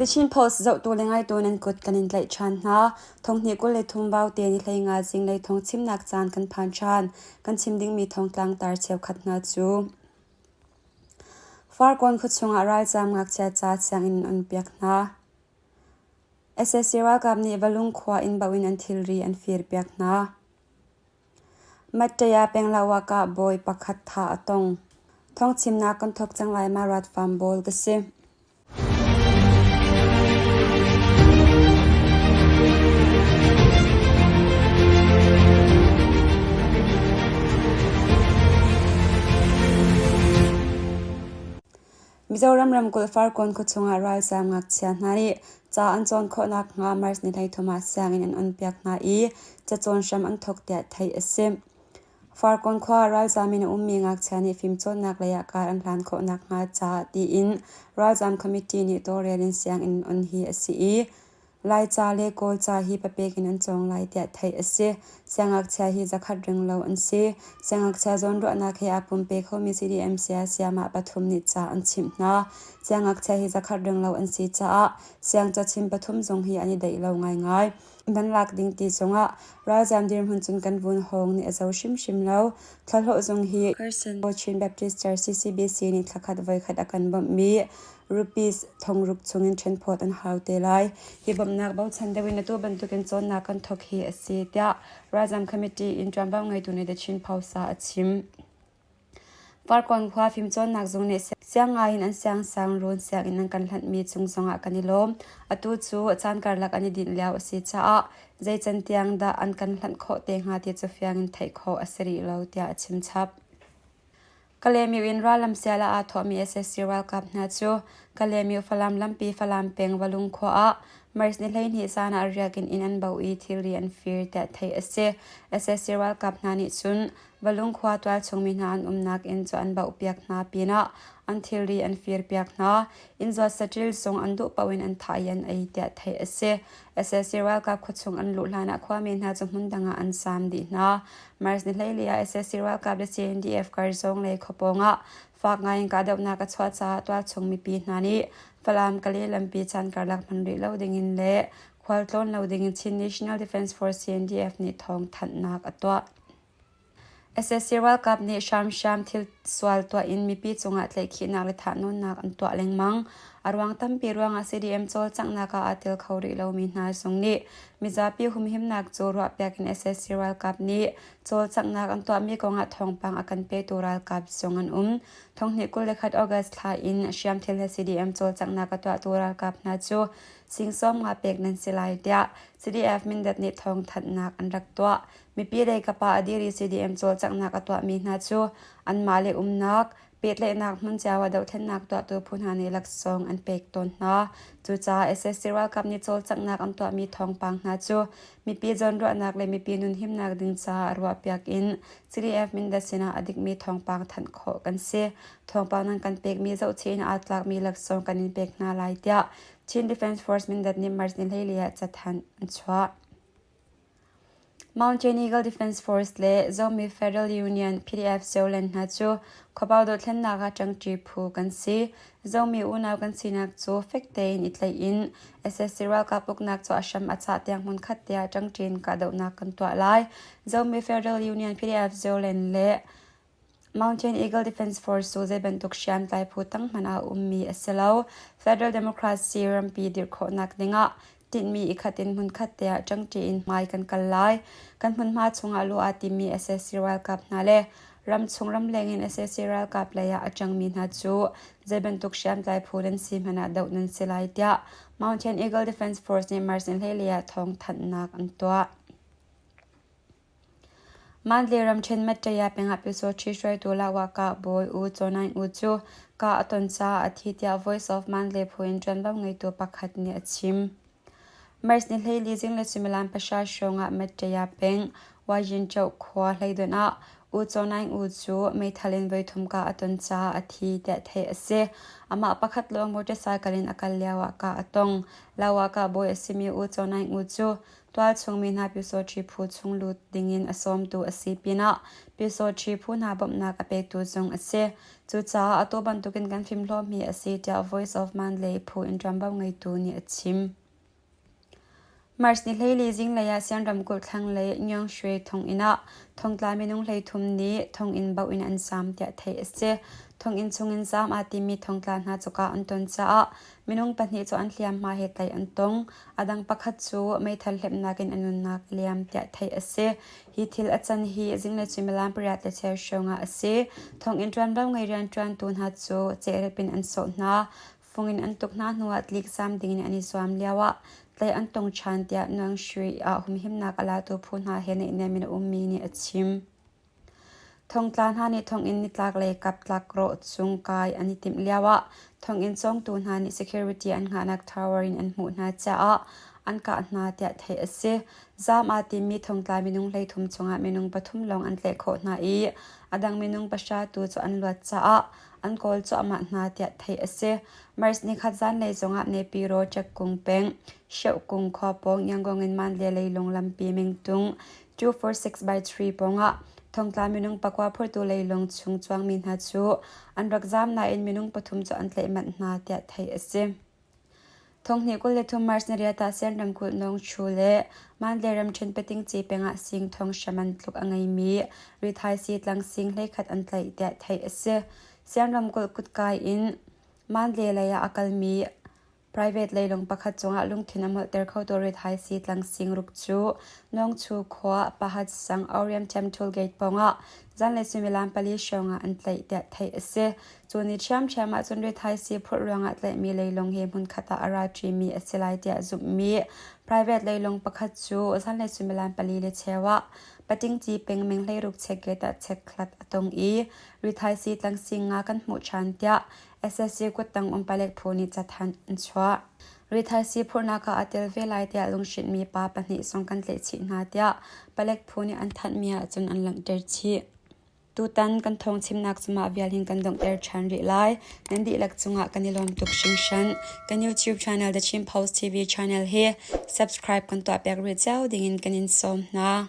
The Chin Post zohtu le ngaitu nan kut kan in tlaih ṭhan hna. Thonghnih 23 Vaute ni 15 zinglei thawng chimnak caan kan phan ṭhan. Kan chim dingmi thawngtlang tar cheukhat hna cu. Farkawn khuachung ah ralzaam ngakchia ca sianginn an onpiak hna. Sac ralkap nih Valung khua inn bauh in an thilri an firpiak hna. Mattaya penglah ah bawi pakhat thah a tong. Thawngchimnak kan thawk cang lai ma rat farm bawl ka si. Mizoram ramkulh Farkawn khuachung ah ralzaam ngakchia hna nih ca an cawn khawh nakhnga March ni 13 ah sianginn an onpiak hna i cacawn hram an thawk tiah theih a si. Farkawn khua ah ralzaam in a ummi ngakchia nih fimcawnnak lei ah kar an hlan khawh nakhnga caah tiin ralzaam committee nih tawlrel in sianginn an on hi a si i Laica le Kawlca hi papek in an cawng lai tiah theih a si. Siangngakchia hi zakhat ringlo an si. Siangngakchia zawnruahnak he aa pumpe khomi CDM saya sayamah pathum nih ca an chimh hna. Siangngakchia hi zakhat ringlo an si caah siangcachim pathum zong hi an i daih lo ngaingai. Nan lak ding ti zongah ralzaam dirhmun cun kan vun hawng nih a zo hrimhrim lo. Thlahlawh zong hi Chin Baptist Church CCBC nih thlakhat voikhat a kan bawmhmi rupees thongruk chungin ṭhenphawt an hau te lai. Hi bawmhnak bochan deuh in atu bantukin cawnnak kan thawk hi a si, tiah Ralzam Committee in ṭuanvo ngeitu nih The Chin Post ah a chim. Farkawn khua fimcawnnak zung nih siangngai in an siangsang rawn sianginn an kan hlanhmi cung zongah kan i lawm. Atu cu caan karlak an i dinh lio a si caah zei can tiang dah an kan hlanh khawh te hnga ti cu fiang in theih khawh a si rih lo, tiah a chim chap. Kalaymyo in rallam sial ah aa thawhmi sac ralkap hna cu Kalaymyo Falam lampi Falam peng Valung khua ah March ni 12 zan ah riak in inn an bauh i thilri an fir tiah theih a si. Sac ralkap hna nih cun Valung khua tualchung mi hna an umnak inn cu an bauhpiak hna pinah an thilri an firpiak hna. Inn zuat saṭil zong an duh paoh in an thah i an ei tiah theih a si. Sac ralkap khuachung an luh hlanah khuami hna cu hmundang ah an zaam dih hna. March ni 14 ah sac ralkap le CNDF kar zong lei khuapawng ah fak ngai in kahdohnak a chuah caah tualchung mipi hna nih Falam Kale lampi caan karlak hman rih lo dingin le khualtlawn lo dingin Chin National Defense Force CNDF nih thawng thanhnak a tuah. Sac ralkap nih hramhram thil sual tuah in mipi cungah tlaihkhihnak le thahnawnnak an tuah lengmang. A ruang tampi ruangah CDM cawlcanghnak ah aa tel kho rih lomi hna zong nih mizapi humhimnak cu ruahpiak in sac ralkap nih cawlcanghnak an tuahmi kongah thawngpang a kan petu ralkap zong an um. Thonghnih 21 August thla in hriamthil he CDM cawlcanghnak a tuahtu ralkap hna cu sing 50 pek nan si lai tiah CDF Mindat nih thawngthanhnak an rak tuah. Mipi lei kap ah a dir i CDM cawlcanghnak a tuahmi hna cu anmah le umnak, pehtlaihnak hmun cio ah dohthlennak tuahtu phu hna nih laksawng an pek tawn hna. Cucaah sac ralkap nih cawlcanghnak an tuahmi thawngpang hna cu mipi zawnruahnak le mipi nunhimnak ding caah ruahpiak in CDF Mindat sinah a dikmi thawngpang thanh khawh kan si. Thawngpang nan kan pekmi zohchih in aa tlakmi laksawng kan in pek hna lai tiah Chin Defense Force Mindat nih March ni 14 ah cathanh an chuah. Mountain Eagle Defense Force le Zomi Federal Union PDF Zeoland hna cu khuapau dothlennak ah ṭangṭi phu kan si. Zomi unau kan sinak cu fek tein i tlaih in sac ralkap uknak cu a hram a chah tiang hmunkhat te ah ṭangṭi in kahdohnak kan tuah lai. Zomi Federal Union PDF Zeoland le Mountain Eagle Defense Force cu zei bantuk hriamtlai phu tang hmanh ah a ummi a si lo. Federal Democracy rampi dirh khawhnak dingah tinhmi i khat in hmunkhat te ah ṭangṭi in hmai kan kal lai. Kan hmunhma chungah luh aa timmi sac ralkap hna le ramchung ramleng in sac ralkap lei ah a ṭangmi hna cu zei bantuk hriamtlai phu nan si hmanh ah doh nan si lai tiah Mountain Eagle Defense Force nih March ni 14 ah thawngthanhnak an tuah. Mandalay ramṭhen Mattaya pengah Pyusawhti hruaitu Lahwahkah bawi U Chaw Naing U cu kah a ton caah a thi tiah Voice of Mandalay phu in ṭuanvo ngeitu pakhat nih a chim. March ni 14 zinglei suimilam pahra hrawng ah Mattaya peng Wayinchoh khua hleidonh ah U Caw Naing U cu meithal in voithum kah a ton caah a thi tiah theih a si. Amah pakhat lawng motorcycle in a kal lioah kah a tong. Lo-ah-kah bawi a simi U Caw Naing U cu tualchung mi hna Pyusawṭhi phu chung lut dingin a sawmtu a si pinah Pyusawṭhi phu hna bawmhnak a petu zong a si. Cucaah atu bantukin kan fimhlawmmi a si tiah Voice of Mandalay phu in ṭuanvo ngeitu nih a chim. March ni 14 zinglei ah Sian ramkulh thlanglei Nyaungshwe thonginn ah thongtla minung 13 nih thonginn bauh in an zaam tiah theih a si. Thonginn chungin zaam aa timi thongtla hna cu kah an ton caah minung pahnih cu an hliamhma he tlaih an tong. A dang pakhat cu meithal hlepnak in a nunnak a liam tiah theih a si. Hi thil a can hi zinglei suimilam pariat le cheu hrawng ah a si. Thonginn ṭuanvo ngei rianṭuantu hna cu cehrep in an sawh hna. Fung in an tuk hna hnuah tlikzam dingin an i zuam lioah tlaih an tong ṭhan tiah Nuangshwe ah humhimnak a latu phu hna he naihniam in a ummi nih a chim. Thongtla hna nih thonginn nitlaklei kap tlakrawh cung kai an i timh lioah thonginn cawngtu hna nih security an hngahnak tower in an hmuh hna caah an kah hna tiah theih a si. Zaam aa timmi thongtla minung 13 chungah minung pathum lawng an tlaih khawh hna i a dang minung pahra tu cu an luat caah an kawl cuahmah hna tiah theih a si. March nikhat zanlei zongah Nepiro Chekkung peng, Hsiohkung khua pawng Yangon in Mandalay leilung lampi mingtung 246/3 pawngah thongtla minung pakua phurtu leilung chung cuangmi hna cu an rak zaam nain minung pathum cu an tlaih manh hna tiah theih a si. Thonghnih 23 March ni riat ah Sian ramkulh Nawngchu le Mandalay ramṭhen Patingci peng ah sing thong hraman tluk a ngeimi rithaisii tlang sing 11 an tlaih tiah theih a si. Sian ramkulh kutkai in Mandalay lei ah a kalmi private leilung pakhat cungah lungthin a molhter khotu rithaisii tlang sing ruk cu Nawngchu khua Pahat sang Oriam Temple Gate pawngah zanlei suimilam pali hrawng ah an tlaih tiah theih a si. Cu ni ṭhiamṭhiam ahcun rithaisii phurh ruangah tlaihmi leilung hi hmunkhat ah a ra ṭimi a si lai tiah zumhmi private leilung pakhat cu zanlei suimilam pali le cheu ah Patingci peng meng 16 checkgate ah checkhlat a tong i rithaisii tlangsing nga kan hmuh ṭhan tiah SSC kuttang um palek phu nih cathanh an chuah. Rithaisii phurhnak ah aa tel ve lai tiah lunghrinhmi pa pahnih zong kan tlaihchih hna tiah palek phu nih an thanhmi ahcun an langhter chih. Tutan kan thawngchimnak cu mah vial hin kan donghter ṭhan rih lai. Nan dihlak cungah kan i lawm tuk hringhran. Kan YouTube channel The Chin Post TV channel hi subscribe kan tuahpiak rih cio dingin kan in sawm hna.